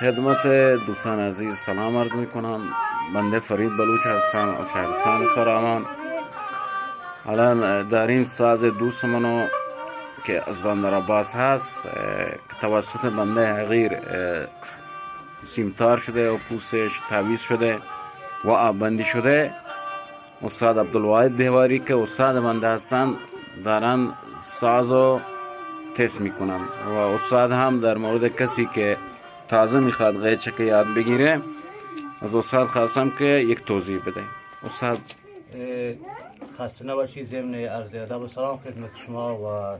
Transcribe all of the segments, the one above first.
خدمت دوستان عزیز سلام عرض می‌کنم. بنده فرید بلوچ هستم از شهرستان سراوان. الان دارین ساز دوست منو که از بندر عباس هست، اه، که توسط بنده حقیر، اه، سیمتار شده و پوستش تعویض شده و آببندی شده. استاد عبدالواحد دهواری که استاد بنده هستند، دارن ساز و تست می‌کنن و استاد هم در مورد کسی که تازه می‌خواد قیچک یاد بگیره، از استاد خواستم که یک توضیح بده. استاد. اه، خسته نباشید. ضمن عرض ادب و سلام خدمت شما و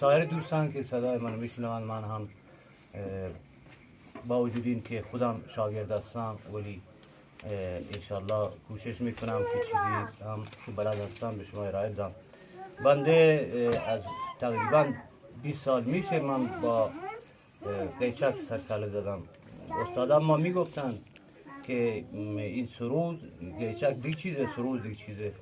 سایر دوستان که صدای من می‌شنوند. من هم، اه، با وجود این که خودم شاگرد هستم، ولی، اه، انشالله کوشش می‌کنم که چیزی هم که بلد هستم به شما ارائه بدم. بنده، اه، از تقریباً بیست سال میشه من با اه، قیچک سرکله زدم. استادا ما می‌گفتند که، م، این سروز، قیچک دیگه چیزه، سروز دیگه چیزه.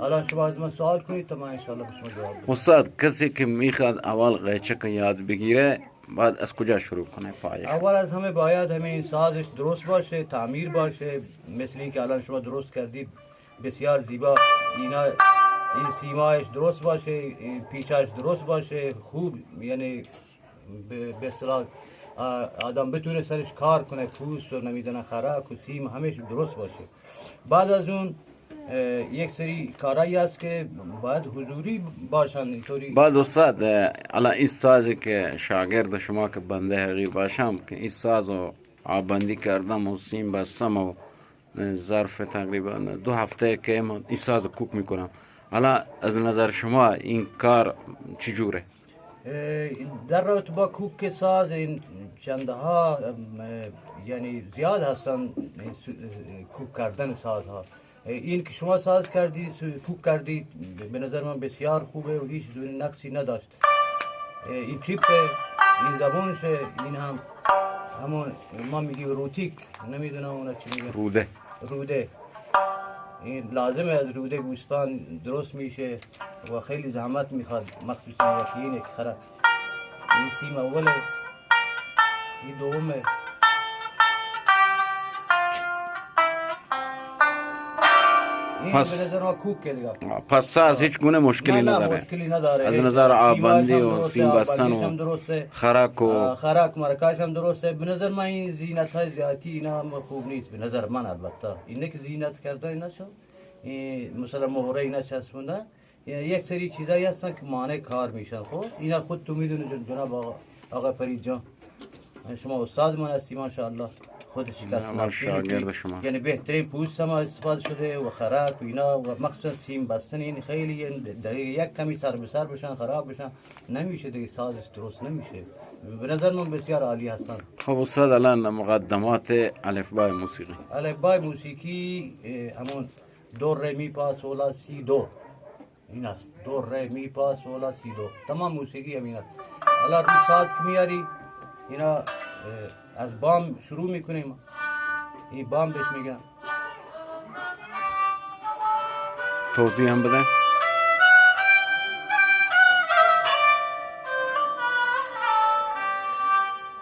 الان شما از من سوال کنید تا من انشالله به شما جواب بدم. استاد، کسی که می‌خواد اول قیچک یاد بگیره، باید از کجا شروع کنه پایش؟ اول از همه باید همین سازش درست باشه، تعمیر باشه، مثل این که الان شما درست کردید، بسیار زیبا. اینا، این سیمایش درست باشه، این پیچاش درست باشه، خوب، یعنی به، به اصطلاح، اه، آدم بتونه سرش کار کنه، پوست و نمی‌دونم خرک و سیم همش درست باشه. بعد از اون، اه، یک سری کارایی هست که باید حضوری باشن، اینطوری. بعد استاد، اه، الان این سازی که شاگرد شما که بنده حقیر باشم، که این ساز و آببندی کردم و سیم بستم و ظرف تقریباً دو هفته که من این ساز کوک می‌کنم. حالا از نظر شما این کار چی جوره؟ اه، در رابطه با کوک ساز، این چندها، ام، یعنی زیاد هستن این سو-، کوک کردن سازها. این که شما ساز کردید، کوک کردید، به نظر من بسیار خوبه و هیچ نقصی نداشت. این چیپه، این زبونشه، این هم همون ما می‌گیم روتیک، نمی‌دونم اونا چی می‌گن. روده. روده. این لازمه از روده گوسپند درست می‌شه و خیلی زحمت می‌خواد، مخصوصاً یکی اینه که خرک. این سیم اوله، این دومه. این پس به نظر ما کوک که دیگه. پس ساز هیچ گونه مشکلی نه، نه، نداره. مشکلی نداره. از نظر آببندی و سیم بستن و خرک و، آه، خرک مرکاش هم درسته. به نظر من این زینت‌های زیادتی اینا هم خوب نیست، به نظر من البته. اینه که زینت کرده نشو. این مثلاً مهره اینا چسبونده. یک سری چیزایی هستن که مانع کار می‌شن. خب اینا خود تو می‌دونی جن-، جناب آقا، آقا فرید جان، شما استاد من هستی ماشاءالله، خود شکست ناپذیر شاگرد شما. یعنی بهترین پوست هم استفاده شده و خرک و اینا و مخصوصاً سیم بستن، این خیلی، این دقیقه یک کمی سر به سر بشن، خراب بشن، نمیشه دیگه، سازش درست نمیشه. به نظر من بسیار عالی هستن. خب استاد، الان مقدمات الفبای موسیقی. الفبای موسیقی، اه، همون دو، ره، می، پا، سولا، سی، دو. این است. دو، ره، می، پا، سولا، سی، دو. تمام موسیقی همین است. حالا روی ساز که میاری، اینا، اه، از بام شروع می‌کنیم. این بام بهش می‌گن. توضیح هم بدن.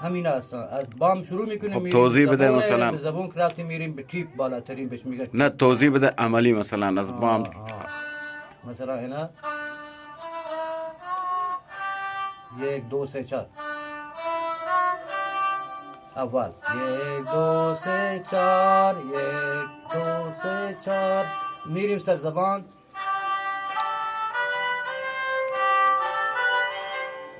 همینا هستن. از بام شروع می‌کنیم، خب، می‌ریم توضیح به بده زبون، مثلاً. به زبون که رفتیم می‌ریم به ٹیپ بالاترین بهش می‌گن. نه، توضیح بده عملی، مثلاً از بام. آه، آه. مثلاً اینا یک، دو، سه، چار. اول. یک، دو، سه، چار. یک، دو، سه، چار. می‌ریم سر زبان.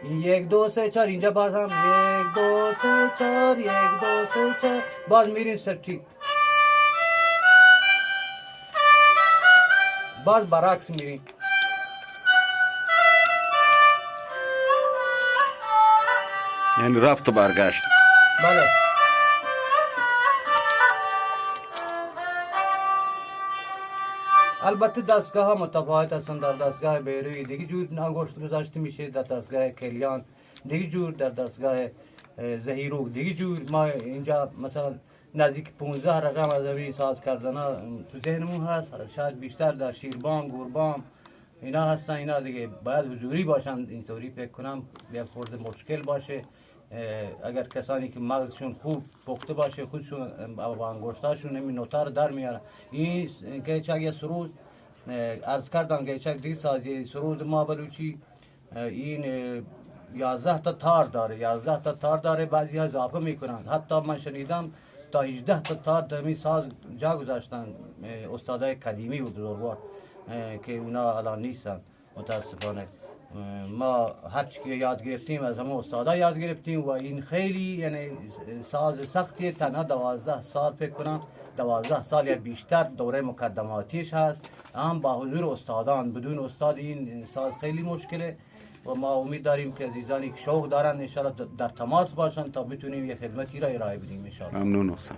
این یک، دو، سه، چار. اینجا باز هم یک، دو، سه، چار. یک، دو، سه، چار. باز می‌ریم سر ٹیپ. باز برعکس می‌ریم. یعنی رفت و برگشت. بله. البته دستگاه‌ها متفاوت هستند. در دستگاه بیروی دیگه جور انگشت گذاشته می‌شه، در دستگاه کلیان دیگه جور، در دستگاه، اه، زهیروک دیگه جور. ما اینجا مثلاً نزدیک پونزده رقم از همین ساز کردن ها تو ذهنمون هست، شاید بیشتر در شیربام، گوربام اینا هستن. اینا دیگه باید حضوری باشن، اینطوری فکر کنم یه خورده مشکل باشه. اه، اگر کسانی که مغزشون خوب پخته باشه، خودشون، اه، با انگشتاشون همین نوتا رو در میارن. این س-، گیچک یا سروز، اه، عرض کردم، گیچک دیگه سازی، سروز ما بلوچی، اه، این، اه، یازده تا تار داره، یازده تا تار داره، بعضی ها اضافه می‌کنن. حتی من شنیدم تا هجده تا تار در این ساز جا گذاشتن. اه، استادای قدیمی و بزرگوار، اه، که اونا الان نیستن. متاسفانه. اه، ما هر چی که یاد گرفتیم، از همون استادا یاد گرفتیم و این خیلی، یعنی، ساز سختیه. تنها دوازده سال، فکر کنم دوازده سال یا بیشتر دوره مقدماتیش هست، هم با حضور استادان. بدون استاد این ساز خیلی مشکله و ما امید داریم که عزیزانی که شوق دارن، انشاءالله در تماس باشن تا بتونیم یه خدمتی را ارائه بدیم، انشاءالله. ممنون استاد.